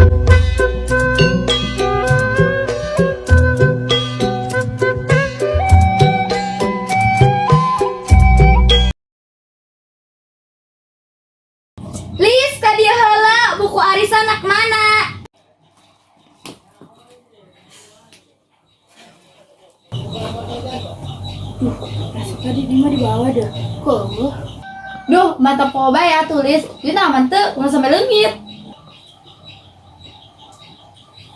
Lis, ka dieu heula, buku arisan nak mana? Rasa tadi dia mah dibawa deh. Kok? Duh, mata poho bae ya tulis. Ieu aman teu, ulah sampe leungit.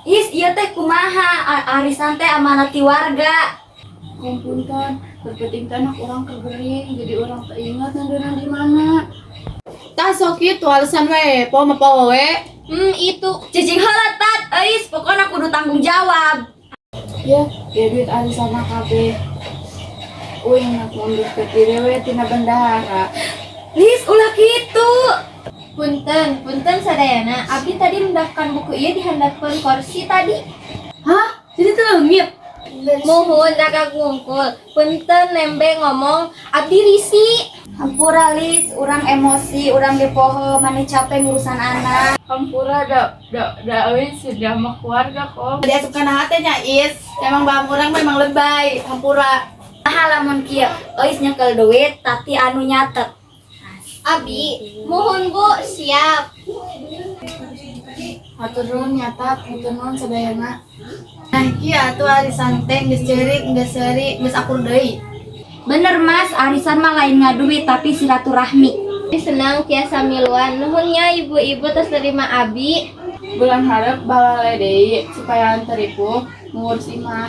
Is, ieu teh kumaha? Arisan teh amanat ti warga. Punten, berpenting tanah urang kegering, jadi urang teu ingat ngandeuna di mana. Tah, sok kitu alasan we, poho mah poho we. Itu. Cicing heula, Tat. Eis, pokoknya kudu tanggung jawab. Ya, ya duit arisan kabeh. Uing nak mundur ke tirewe tina bendahara. Lis, ulah kitu. Punten, punten sadayana. Abdi tadi mendapatkan buku ieu di handapeun kursi tadi. Hah? Jadi teu leungit? Muhun dagang ngungkul. Punten nembe ngomong, abdi risi. Hampura, Lis, urang emosi, urang ge poho, maneh capek ngurusan anak. Hampura, da da da euy sudah mah keluarga kok. Jadi asup kana hate nya, Is. Emang bahan urang memang lebay, hampura. Nah, lamun kieu, Eis nyekel duit, tapi anu nyatet. Abi, muhun Bu, siap. Hatur nuhun nyatat, hatur nuhun sadayana. Nah, kieu atuh arisan teh geus ceurik, geus seuri, geus akur deui. Bener, Mas, arisan mah lain ngaduit tapi silaturahmi. Senang tiasa miluan. Nuhun nya ibu-ibu tos terima abi. Bulan hareup balale deui supaya teu ripuh ngurus imah.